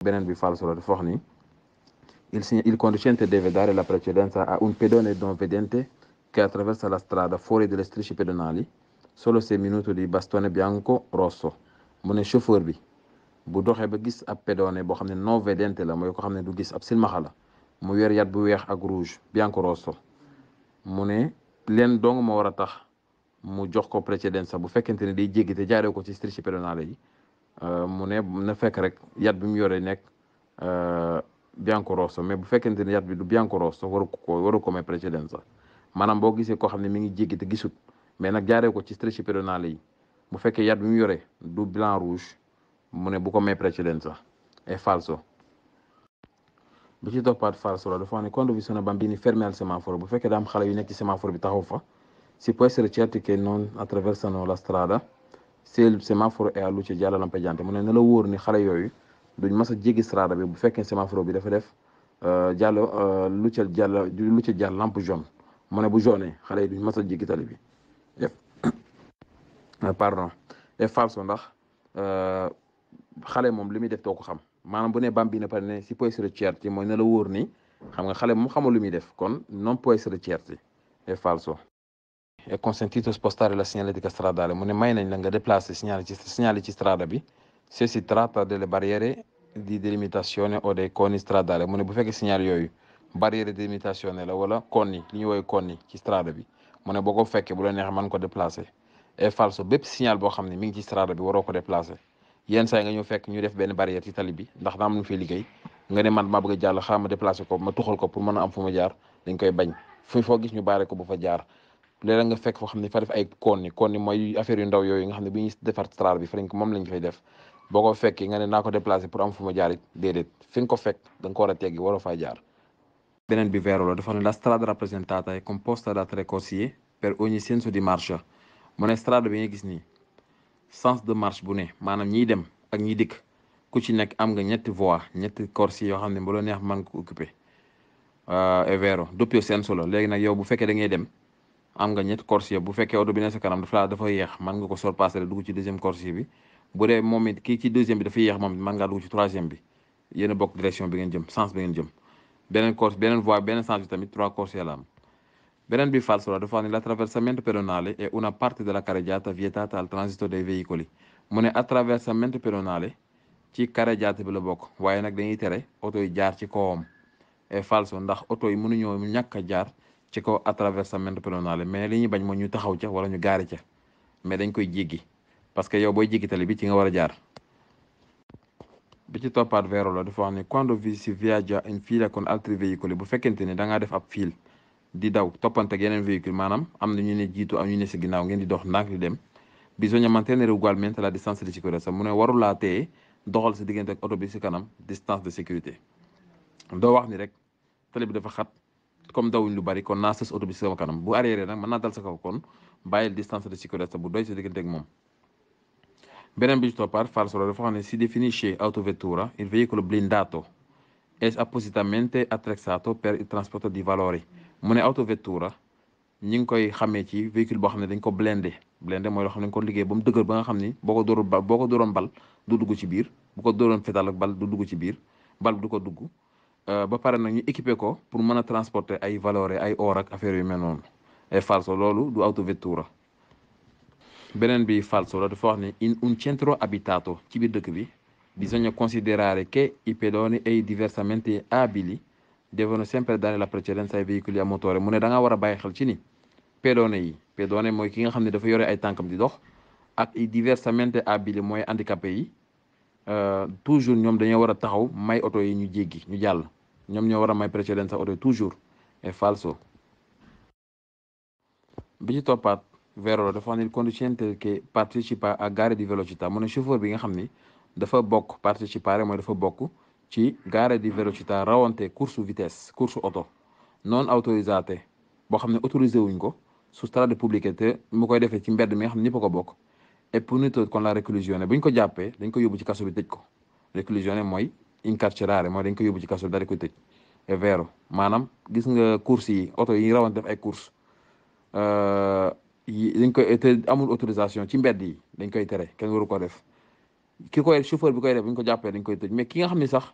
beneen bi falso la dafa wax ni il conducente deve dare la precedenza a un pedone non vedente che attraversa la strada fuori dalle strisce pedonali solo se minuto di bastone bianco rosso mu ne chauffeur bi bu doxee ba gis ab pedone boo xam ne non vedente la mooy ko xam ne du gis ab silmaxa la mu yor yat bu weex ak rouge bianco rosso mu ne leen dong ma war a tax mu jox ko precedenza bu fekkente ne day jéggi te jaaree ko ci strisce pedonale yi mu ne na fekk rek yat bi mu yoree nekk bianco rosso mais bu fekkente ne yat bi du bianco rosso waru ko may precedenza maanaam boo gisee koo xam ne mi ngi jéggi te gisut mais nag jaaree ko ci strisce pedonale yi bu fekkee yat bi mu yoree du blanc rouge mu ne bu ko may precedenza è falso. bi ci toppaat falso la dafa wax ne quando vi sono bambini fermi al semaforo bu fekkee daa am xale yu nekk ci semaforo bi taxaw fa si può essere certi che non attraversano la strada se il semaforo è a luce gialla lampeggiante mu ne na la wóor ni xale yooyu duñ mas a jéggi strada bi bu fekkee semaforo bi dafa def luce gialla lampe jaune mu ne bu jaune xale yi duñ mas a jéggi tali bi pardon è falso ndax xale moom li muy def doo ko xam maanaam bu ne bambino pare ne si può essere certi mooy na la wóor ni xam nga xale moom xamul lu muy def kon non può essere certi è falso. È consentito spostare la segnaletica stradale mu ne may nañ la nga déplacer segnali ci strada bi se si tratta delle barriere di delimitazione o dei coni stradali mu ne bu fekkee signal yooyu barriere di delimitazione la wala coni li ñu woowee coni ci strada bi mu ne boo ko fekkee bu la neexee mën ko déplacer è falso bépp signal boo xam ne mi ngi ci strada bi waroo ko déplacer yenn saa yi nga ñëw fekk ñu def benn barrière ci tali bi ndax daa am lu fay liggéey nga ne man maa bëgg a jàll xaaral ma déplacer ko ma tuxal ko pour mën a am fu ma jaar dañ koy bañ foo gis ñu baare ko bu fa jaar léeg-léeg nga fekk foo xam ne fa def ay konni mooy affaire yu ndaw yooyu nga xam ne bi ñuy defar strada bi fa lañ ko moom lañ fay def boo ko fekkee nga ne naa ko déplacer pour am fu ma jaar it déedéet fi nga ko fekk da nga ko war a teggi waroo faa jaar. beneen bi vero la dafa ne la strada rappresentata è composta da 3 corsie per ogni senso di marcia mu ne strada bi nga gis nii sens de marche bu ne maanaam ñiy dem ak ñiy dikk ku ci nekk am nga ñetti voie ñetti corsie yoo xam ne bu la neex mën ko occuper è vero doppio senso la léegi nag yow bu fekkee da ngay dem am nga ñetti corsie bu fekkee oto bi ne sa kanam dafa yéex mën nga ko surpasser dugg ci deuxième corsie bi bu dee moom it kii ci deuxième bi dafa yéex moom mën ngaa dugg ci troisième bi yéen a bokk direction bi ngeen jëm sens bi ngeen jëm beneen voie beneen sens bi tamit 3 corsie la am. beneen bi falso la dafa wax ne l'attraversamento pedonale è una parte della carreggiata vietata al transito dei veicoli mu ne attraversamento pedonale ci carreggiata bi la bokk waaye nag dañuy tere oto yi jaar ci kawam è falso ndax oto yi mënuñoo ñàkk a jaar ci kaw attraversamento pedonale mais li ñuy bañ mooy ñu taxaw ca wala ñu gaari ca mais dañ koy jéggi parce que yow booy jéggi tali bi ci nga war a jaar. bi ci toppaat vero la dafa wax ne quando si viaggia in fila con altri veicoli bu fekkente ni da ngaa def ab fil di daw toppante ak yeneen véhicule maanaam am na ñu ne jiitu am ñu ne si ginnaaw ngeen di dox ndànk di dem bisogna mantenere ugualmente la distanza di sicurezza mu ne warulaa tee doxal sa diggante ak oto bi si kanam distance de sécurité doo wax ni rek tali bi dafa xat comme dawuñ lu bari kon naa sës oto bi si sama kanam bu arrière nag mën naa dal sa kaw kon bàyyil distance de sécurité bu doy sa diggante ak moom. beneen bi ci toppaat falso la dafa xam ne si definisce autovettura il veicolo blindato è appositamente attrezzato per il trasporto di valori mu ne autovettura ñi ngi koy xamee ci véhicule boo xam ne dañ ko blindé mooy loo xam ne dañ ko liggéey ba mu dëgër ba nga xam ni boo ko dóoroon bal du dugg ci biir bu ko dóoroon fetal ak bal du dugg ci biir bal du ko dugg ba pare nag ñu équipé ko pour mën a transporter ay valori ay or ak affaire yu mel noonu ay falso loolu du autovettura. beneen bi falso la dafa wax ne in un centro abitato ci biir dëkk bi bisogna considerare che i pedoni e i diversamente abili devono sempre dare la precedenza ai veicoli a motore mu ne da nga war a bàyyi xel ci ni pedone mooy ki nga xam ne dafa yore ay tànkam di dox ak i diversamente abili mooy handicapé yi toujours ñoom dañoo war a taxaw may oto yi ñu jéggi ñu jàll ñoom ñoo war a may precedenza oto yi toujours è falso. bi ci toppaat vero la dafa wax ne il conducente che partecipa a gare di velocità mu ne chauffeur bi nga xam ni dafa bokk partecipare mooy dafa bokk ci gare di velocità rawante course vitesse course auto non autorizzate boo xam ne autorisé wuñ ko su strade pubbliche te mu koy defee ci mbedd mi nga xam ne ñëpp a ko bokk è punito con la reclusione bu ñu ko jàppee dañ ko yóbbu ci kaso bi tëj ko reclusione mooy incarcerare mooy dañ ko yóbbu ci kaso bi daal di koy tëj è vero maanaam gis nga course yi oto yi rawante def ay course dañ koy te amul autorisation ci mbedd yi dañ koy tere kenn waru ko def ki koy chauffeur bi koy def bu ñu ko jàppee dañ koy tëj. mais ki nga xam ne sax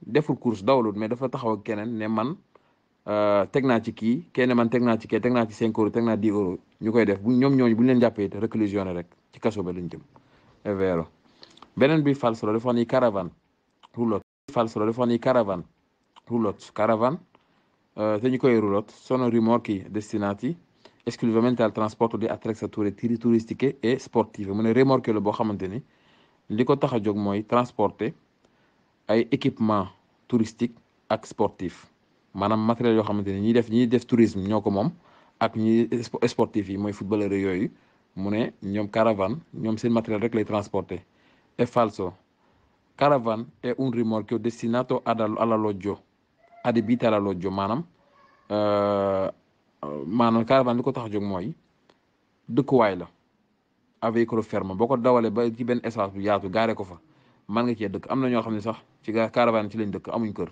deful course dawalul mais dafa taxaw ak keneen ne man teg naa ci kii kenn man teg naa ci kii teg naa ci 5 euros teg naa 10 euros ñu koy def bu ñoom ñooñu bu ñu leen jàppee te réclusionné rek ci kaso ba lañ jëm. è vero. beneen bi falso la dafa wax ni caravane roulotte. falso la dafa wax ni caravane roulotte. caravane te ñu koy roulotte sono rimorchi destinati esclusivamente al trasporto di attrezzature turistiche e sportive. mu ne remorque la boo xamante ni li ko tax a jóg mooy transporter ay équipement touristique ak sportif maanaam matériel yoo xamante ni ñiy def tourisme ñoo ko moom ak ñi sportif yi mooy footballeur yooyu. mu ne ñoom caravane ñoom seen matériel rek lay transporter. è falso. caravane è un rimorchio destinato all'alloggio adibito all'alloggio maanaam caravane li ko tax a jóg mooy dëkkuwaay la à véhicule ferme boo ko dawalee ba ci benn espace bu yaatu gaare ko fa mën nga cee dëkk. am na ñoo xam ne sax ci caravane ci lañ dëkk amuñ kër.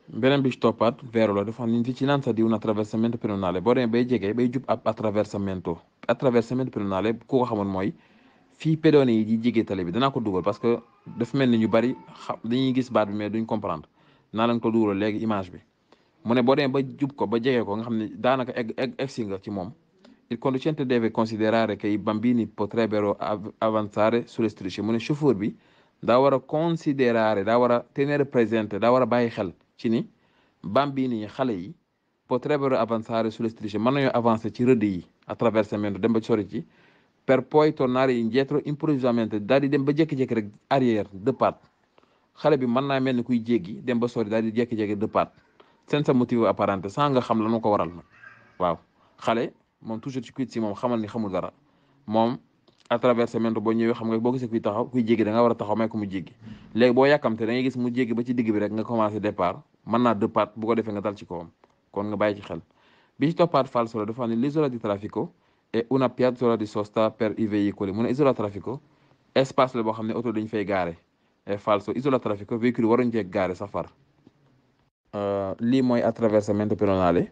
beneen bi ci toppaat vero la dafa ni vicinanza di un attraversamento pedonale boo demee bay jege bay jub ab attraversamento pedonale ku ko xamoon mooy fii pédone yi di jege tali bi danaa ko dugal parce que dafa mel ni ñu bari dañuy gis baat bi mais duñ comprendre naa leen ko dugal léegi image bi. mu ne boo demee ba jub ko ba jege ko nga xam ne daanaka egsi nga ci moom. il conducente deve considerare che i bambini potrebbero avanzare sulle strisce. mu ne chauffeur bi daa war a considerare daa war a tenere presente daa war a bàyyi xel ci ni bambini xale yi potrebbero avanzare sulle strisce mën nañoo avancer ci rëdd yi attraversamento dem ba sori ci per poi tornare indietro improvvisamente daal di dem ba jékki-jékki rek arrière dëppaat. xale bi mën naa mel ni kuy jéggi dem ba sori daal di jékki-jékki dëppaat senza motivo apparente sans nga xam la nu ko waral nag. waaw xale moom toujours ci kuit si moom xamal ni xamul dara moom attraversamento boo ñëwee xam nga boo gisee kuy taxaw kuy jéggi da nga war a taxaw may ko mu jéggi. léegi boo yàkkamte da ngay gis mu jéggi ba ci digg bi rek nga commencé départ mën naa dëppaat bu ko defee nga dal ci kawam kon nga bàyyi ci xel. bi ci toppaat falso la dafa ne l'isola di traffico è una piazzola di sosta per i veicoli. mu ne isola traffico espace la boo xam ne oto dañ fay gaare. è falso. isola traffico véhicule waruñ cee gaare safar. lii mooy attraversamento pedonale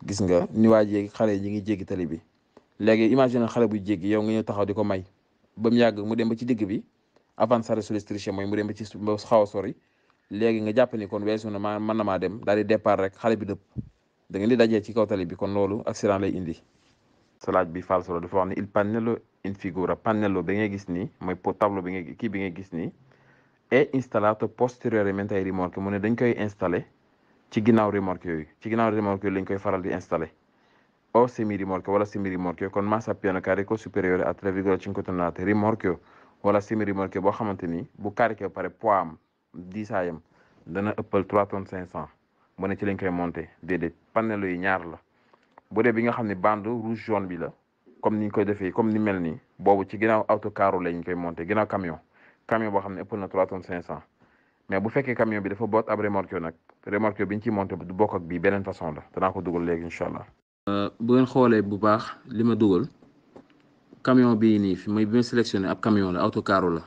gis nga ni waa jéegi xale yi ñi ngi jéggi tali bi. léegi imagine xale bu jéggi yow nga ñëw taxaw di ko may ba mu yàgg mu dem ba ci digg bi avanzare sulle strisce mooy mu dem ba ci ba xaw a sori léegi nga jàpp ni kon weesu na mën na maa dem daal di départ rek xale bi dëpp da ngeen di dajee ci kaw tali bi kon loolu accident lay indi. salaaj bi falso la dafa wax ni il pannello in figura pannello bi ngay gis nii mooy tableau bi ngay kii bi ngay gis nii è installato posteriormente ai rimorchi. mu ne dañ koy installé ci ginnaaw remorque yooyu lañ koy faral di installé o semi rimorchio wala semi rimorchio con massa pieno carico superiore a 3,5 tonnellate. rimorchio wala semi rimorchio boo xamante ni bu carico pare poids am diisaayam dana ëppal 3 tonnes 500 mu ne ci lañ koy monté déedéet pannello yi ñaar la. bu dee bi nga xam ne bande rouge jaune bi la comme ni ñu koy defee comme ni mel nii boobu ci ginnaaw autocarro lañ koy monté ginnaaw camion boo xam ne ëppal na 3 tonnes 500 mais bu fekkee camion bi dafa boot ab remorque nag remorque bi ñu ciy monté du bokk ak bii beneen façon la danaa ko dugal léegi incha allah. bu ngeen xoolee bu baax li ma dugal camion bii nii fi mooy bi ma sélectionné ab camion la autocarro la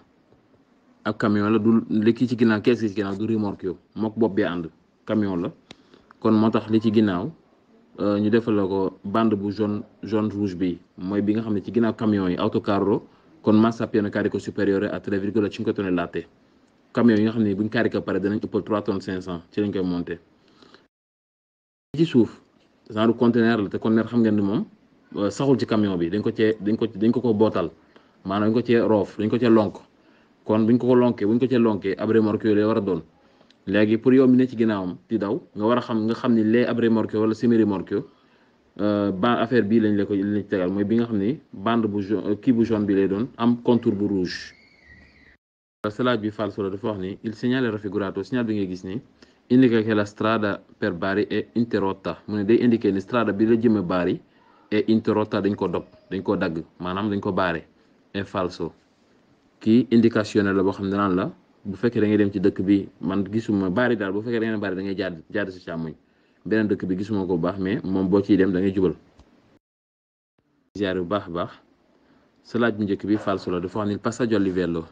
ab camion la du li kii ci ginnaaw kees gi ci ginnaaw du remorque yow mook bopp bi ànd camion la kon moo tax li ci ginnaaw ñu defal la ko bande bu jaune rouge bi mooy bi nga xam ne ci ginnaaw camion yi autocarro con massa pieno carico superiore a 3,5 tonnellate. camion yi nga xam ne buñ carico pare danañ ëppal 3 tonnes 500 ci lañ koy monté. ci suuf genre conteneur la te conteneur xam ngeen ni moom saxul ci camion bi dañ ko bootal maanaam dañ ko cee roof dañ ko cee lonk kon buñ ko cee lonkee ab remorque yooyu lay war a doon. léegi pour yow mi ne ci ginnaawam di daw nga war a xam ni lee ab remorque wala semi remorque ba affaire bii lañ ci tegal mooy bi nga xam ni bande bu jaune kii bu jaune bi lay doon am contour bu rouge. salaaj bi falso la dafa wax ni il segnale raffigurato signal bi ngay gis ni indica che la strada per Bari è interrotta. mu ne day indiqué ni strada bi la jëme Bari è interrotta dañ ko dagg maanaam dañ ko baare. è falso. kii indication la boo xam ne naan la bu fekkee da ngay dem ci dëkk bi man gisuma Bari daal bu fekkee da ngay Bari da ngay jaar si càmmoñ beneen dëkk bi gisuma ko bu baax mais moom boo ciy dem da ngay jubal. ziar bu baax a baax. salaaj bu njëkk bi falso la dafa wax ni passaggio a livello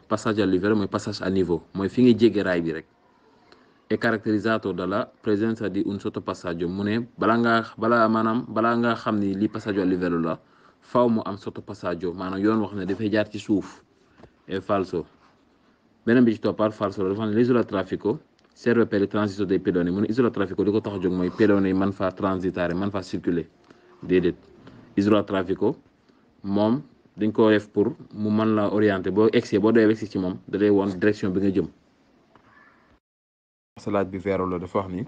mooy passage à niveau mooy fi ngay jéggi raay bi rek. è caratterizzato dalla presenza di un sottopassaggio. mu ne balaa ngaa xam ni lii passaggio a livello la faw mu am sottopassaggio maanaam yoon wax ne dafay jaar ci suuf è falso. beneen bi ci toppaat falso la dafa xam ne l'isola traffico serve per il transito dei pedoni mu ne isola traffico li ko tax a jóg mooy pedoni yi man faa transitare man faa circuler déedéet. isola traffico moom dañ ko def pour mu mën la orienter boo egsee boo dee egsi ci moom da lay woon direction bi nga jëm. salaat bi vero la dafa wax ni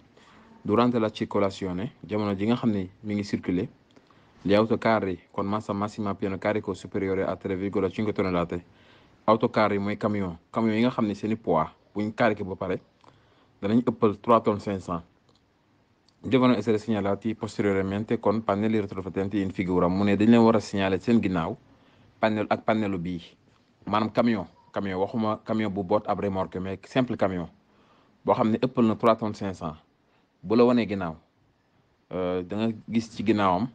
durante la circolazione jamono ji nga xam ne mi ngi circuler gli autocarri con massa massima pieno carico superiore a 3,5 tonnellate. autocar yi mooy camion yi nga xam ne seeni poids buñ carré ba pare danañ ëppal 3 tonnes 500 devono essere segnalati posteriormente con pannelli retroflettenti in figura mu ne dañ leen war a signaler seen ginnaaw pannelu bii maanaam camion waxuma camion bu boot ab remorque mais simple camion boo xam ne ëppal na 3 tonnes 500 bu la wanee ginnaaw da nga gis ci ginnaawam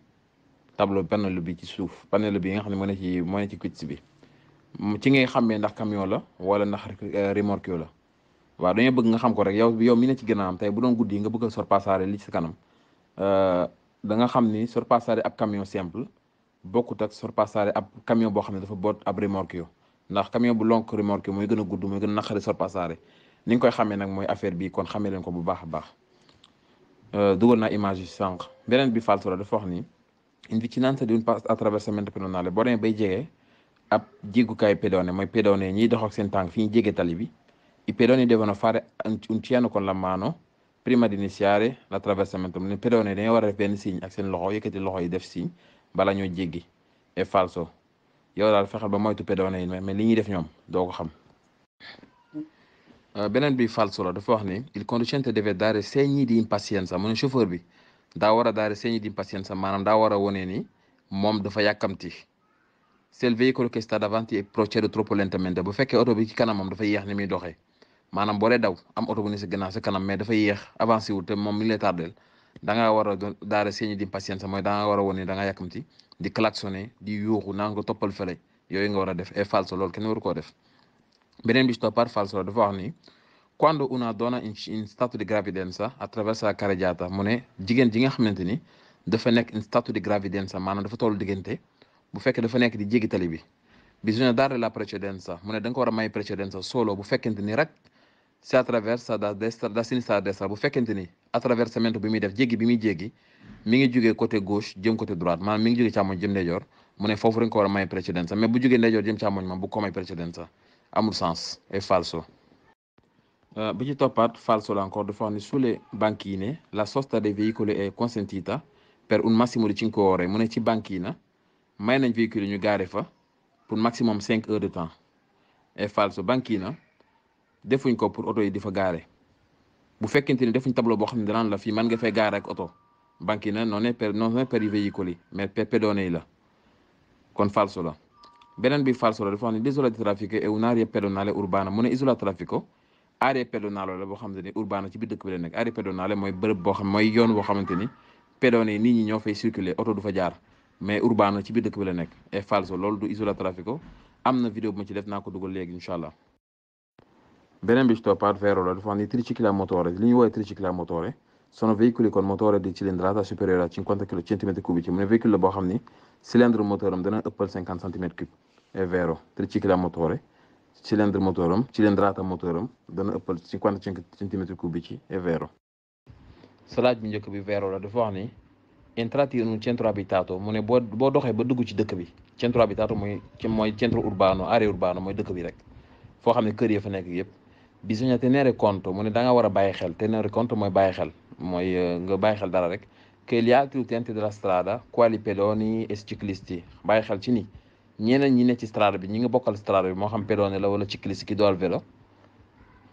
tableau pannelu bi ci suuf pannelu bi nga xam ne moo ne ci cuisse bi ci ngay xàmmee ndax camion la wala ndax remorque la waaw dañoo bëgg nga xam ko rek yow mi ne ci ginnaawam tey bu doon guddi nga bëgg a sorpassare li ci kanam da nga xam ni sorpassare ab camion simple bokkut ak sorpassare ab camion boo xam ne dafa boot ab remorque ndax camion bu lonk remorque mooy gën a gudd mooy gën a naqari sorpassare ni nga koy xamee nag mooy affaire bi kon xamee leen ko bu baax a baax. dugal naa image yi sànq beneen bi falso la dafa wax ni in vicinanza di un attraversamento pedonale boo demee bay jege ab jéggukaay pedone mooy pedone ñiy dox ak seen tànk fi ñu jege tali bi i pedoni devono fare un cenno con la mano prima di iniziare l'attraversamento ne pedone dañoo war a def benn signe ak seen loxo yëkkati loxo yi def signe bala ñoo jéggi è falso yow daal fexeel ba moytu pedone yi mais li ñuy def ñoom doo ko xam. beneen bi falso la dafa wax ni il conducente deve dare segni di impazienza mu ne chauffeur bi daa war a dare segni di impazienza maanaam daa war a wone ni moom dafa yàkkamti. se il veicolo che sta davanti procede troppo lentamente bu fekkee oto bi ci kanamam dafa yéex ni muy doxee maanaam boo dee daw am oto bu ne sa gannaaw sa kanam mais dafa yéex avancé wul te moom mi ngi lay tardel da ngaa war a daare segni di impazienza mooy da nga war a wone da nga yàkkamti di klaxonné di yuuxu naan ko toppal fële yooyu nga war a def è falso loolu kenn waru koo def. beneen bi ci toppaat falso la dafa wax ni quando una donna in stato di gravidanza attraversa la carreggiata mu ne jigéen ji nga xamante ni dafa nekk in stato di gravidanza maanaam dafa toll diggante bu fekkee dafa nekk di jéggi tali bi bisogna dare la precedenza mu ne da nga ko war a may precedenza solo bu fekkente ni rek si attraversa da sinistra a destra bu fekkente ni attraversamento bi muy def jéggi bi muy jéggi mi ngi jógee côté gauche jëm côté droite maanaam mi ngi jógee càmmoñ jëm ndeyjoor mu ne foofu rek nga ko war a may precedenza mais bu jógee ndeyjoor jëm càmmoñ ma bu ko may precedenza amul sens è falso. bi ci toppaat falso la encore dafa wax ni sulle banchine la sosta dei veicoli è consentita per un massimo di 5 ore mu ne ci banchina may nañ véhicule ñu gaare fa pour maximum 5 heures de temps è falso. banchina defuñ ko pour oto yi di fa gaare bu fekkente ni defuñ tableau boo xam ne danaan la fii man nga fay gaare ak oto banchina non è per i veicoli mais per pedoni yi la kon falso la. beneen bi falso la dafa wax ne l'isola di traffico è un'area pedonale urbana mu ne isola traffico area pedonale la boo xamante ni urbana ci biir dëkk bi la nekk area pedonale mooy bërëb boo xam mooy yoon boo xamante ni pedone yi nit ñi ñoo fay circuler oto du fa jaar mais urbana ci biir dëkk bi la nekk è falso loolu du isola traffico am na vidéo bu ma ci def naa ko dugal léegi incha allah. beneen bi ci toppaat vero la dafa wax ni tricicli a motore li ñuy woowee tricicli a motore sono veicoli con motore di cilindrata superiore a 50 centimetri cubici mu ne véhicule la boo xam ni cylindre moteur am dana ëppal 50 centimetri cube è vero tricicli a motore cylindre moteur am cilindrata moteur am dana ëppal 55 centimetri cubici è vero. salaat bi njëkk bi vero la dafa wax ni entrati in un centro abitato mu ne boo doxee ba dugg ci dëkk bi centro abitato mooy centro urbano area urbano mooy dëkk bi rek foo xam ne kër ya fa nekk yëpp bisogna tenere conto mu ne da nga war a bàyyi xel tenere conto mooy bàyyi xel mooy nga bàyyi xel dara rek che gli altri utenti della strada quali pedoni e ciclisti bàyyi xel ci ni ñeneen ñi ne ci strada bi ñi nga bokkal strada bi moo xam pedone la wala cicliste ki dool vélo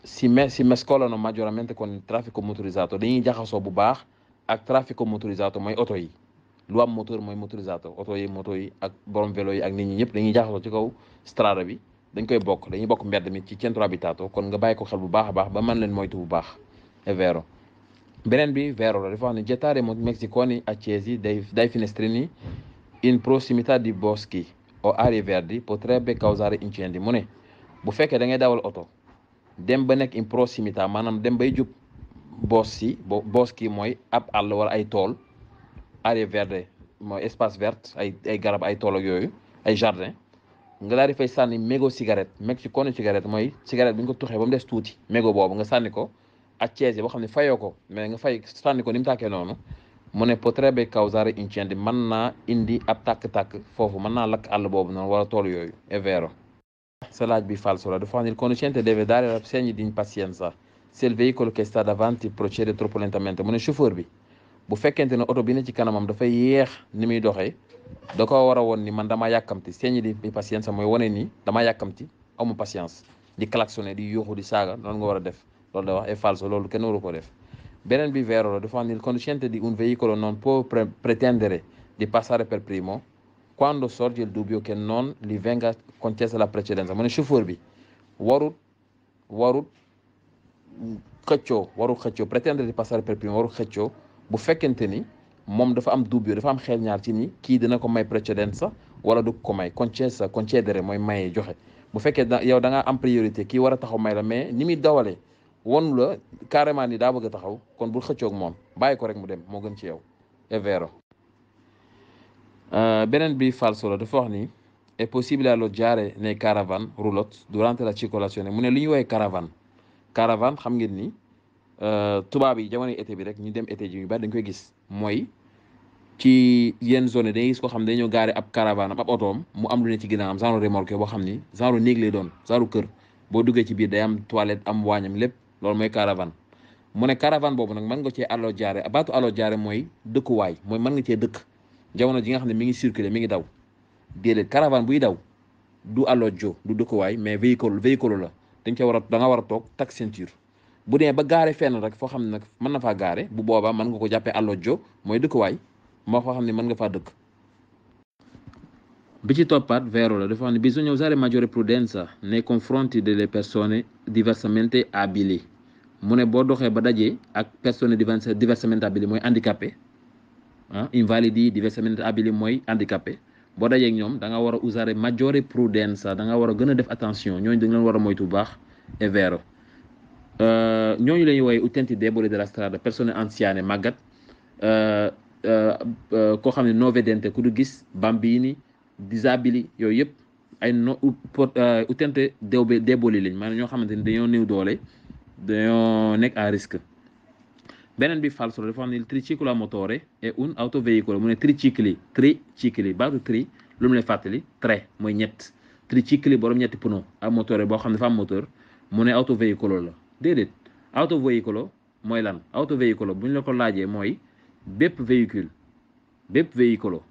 si mescolano maggiormente con il traffico motorizzato dañuy jaxasoo bu baax ak traffico motorizzato mooy oto yi lu am moteur mooy motorizzato oto yi ak borom vélo yi ak nit ñi ñëpp dañuy jaxasoo ci kaw strada bi dañ koy dañuy bokk mbedd mi ci centro abitato kon nga bàyyi ko xel bu baax a baax ba mën leen moytu bu baax è vero. beneen bi vero la dafa wax ne gettare mozziconi accesi dai finestrini in prossimità di boschi o aree verdi potrebbe causare incendi mu ne bu fekkee da ngay dawal oto dem ba nekk in prossimità maanaam dem bay jub boschi mooy ab àll wala ay tool aree verde mooy espace vert ay garab ay tool ak yooyu ay jardin nga daal di fay sànni mégot cigarette meg ci konu cigarette mooy cigarette bi nga ko tuxee ba mu des tuuti mégot boobu nga sànni ko ak ceese boo xam ne fayoo ko mais nga fay sànni ko ni mu tàkkee noonu mu ne potrebbe causare incendi mën naa indi ab tàkk-tàkk foofu mën naa lakk àll boobu noonu wala tool yooyu è vero. Sa laaj bi falso la dafa wax ni il conducente deve dare segni di impazienza se il veicolo che sta davanti procede troppo lentamente mu ne chauffeur bi bu fekkente ne oto bi ne ci kanamam dafay yéex ni muy doxee da ko war a woon ni man damaa yàkkamti segni di impazienza mooy wane ni damaa yàkkamti amu patience di klaxonné di yuuxu di saaga loolu nga war a def loolu da wax è falso loolu kenn waru ko def. Beneen bi vero la dafa wax ni il conducente di un veicolo non può pretendere di passare per primo quando sorge il dubbio che non gli venga concessa la precedenza mu ne chauffeur bi warut xëccoo pretendere di passare per primo warut xëccoo bu fekkente ni moom dafa am dubbio dafa am xel ñaar ci ni kii dina ko may precedenza wala du ko may concedere mooy maye joxe bu fekkee yow da ngaa am priorité kii war a taxaw may la mais ni muy dawalee wonu la carrément ni daa bëgg a taxaw kon bul xëccoog moom bàyyi ko rek mu dem moo gën ci yow è vero. Beneen bi falso la dafa wax ni è possibile alloggiare nei caravan roulotte durante la circolazione mu ne li ñuy woowee caravan xam ngeen ni tubaab yi jamono été bi rek ñu dem été ji yu bari dañ koy gis mooy ci yenn zone dañuy gis ko xam ne dañoo gaare ab caravane ab otoom mu am lu ne ci ginnaawam genre remorque boo xam ni genre néeg lay doon genre kër boo duggee ci biir day am toilette am waañam lépp loolu mooy caravane mu ne caravane boobu nag mën nga cee alloggiare baatu alloggiare mooy dëkkuwaay mooy mën nga cee dëkk jamono ji nga xam ne mi ngi circuler mi ngi daw déedéet caravane buy daw du alloggio du dëkkuwaay mais véhicule la dañ ca war a da nga war a toog takk ceinture bu dee ba gaare fenn rek foo xam ne nag mën na faa gaare bu boobaa mën nga ko jàppee alloggio mooy dëkkuwaay moo foo xam ne mën nga faa dëkk. bi ci toppaat vero la dafa wax ne bisogna usare maggiore prudenza nei confronti delle persone diversamente abili mu ne boo doxee ba dajee ak persone diversamente abili mooy handicapé invalidi diversamente abili mooy handicapé boo dajee ak ñoom da nga war a usare maggiore prudenza da nga war a gën a def attention ñooñu dañ leen war a moytu bu baax è vero. ñooñu la ñuy woowee utenti deboli della strada persone anziane màggat koo xam ne non vedente ku du gis bambini disabili yooyu yëpp ay utente deboli lañ maanaam ñoo xamante ni dañoo néew doole dañoo nekk à risque. beneen bi falso dafa xam ne il triciclo a motore è un autoveicolo mu ne tricicli baatu tri lu mu lay fàttali tre mooy ñett tricicli borom ñetti pneu a motore boo xam ne dafa am moteur mu ne autoveicolo la déedéet autoveicolo mooy lan autoveicolo bu ñu la ko laajee mooy bépp véhicule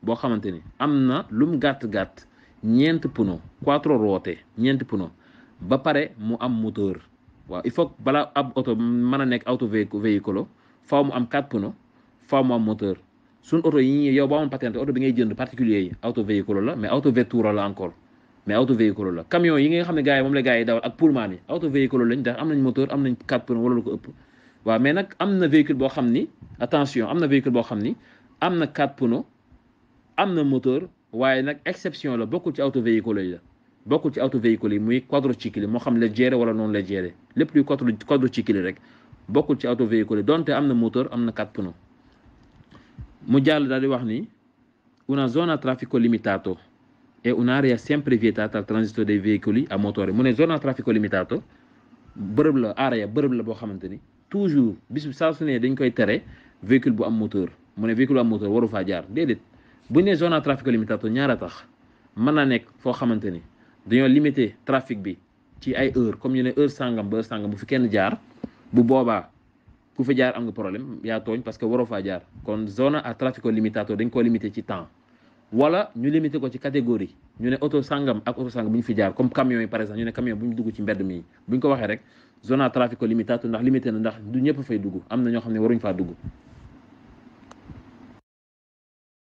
boo xamante ni am na lum gàtt-gàtt ñeent pneu quattro ruote ñeenti pneu ba pare mu am moteur waaw il faut balaa ab oto mën a nekk autoveicolo faaw mu am 4 pneus faaw mu am moteur suñ oto yi yow boo amoon patente oto bi ngay jënd particulier yi autoveicolo la mais autovettura la encore mais autoveicolo la camion yi nga xam ne gars yi moom la gars yi dawal ak pullman yi autoveicolo lañ ndax am nañ moteur am nañ 4 pneus wala lu ko ëpp waaw mais nag am na véhicule boo xam ni attention am na véhicule boo xam ni am na 4 pneus am na moteur waaye nag exception la bokkul ci autoveicolo yi la bokkul ci autoveicolo yi muy quadricicli moo xam leggero wala non leggero lépp luy quadricicli rek bokkul ci autoveicolo yi donte am na moteur am na 4 pneus mu jàll daal di wax ni una zona a traffico limitato è un'area sempre vietata al transito dei veicoli a motore mu ne zona a traffico limitato bërëb la area bërëb la boo xamante ni toujours bis saa su ne dañ koy tere véhicule bu am moteur mu ne véhicule bu am moteur waru faa jaar déedéet bu ñu nee zona a traffico limitato ñaara tax mën na nekk foo xamante ni dañoo limité trafic bi ci ay heure comme ñu ne heure sangam ba heure sangam bu fi kenn jaar bu boobaa ku fi jaar am nga problème yaa tooñ parce que waroo faa jaar kon zona a traffico limitato dañ ko limité ci temps wala ñu limité ko ci catégorie ñu ne auto sangam ak auto sangam bu ñu fi jaar comme camion yi par exemple ñu ne camion bu ñu dugg ci mbedd mi bu ñu ko waxee rek zona a traffico limitato ndax limité na ndax du ñëpp fay dugg am na ñoo xam ne waruñ faa dugg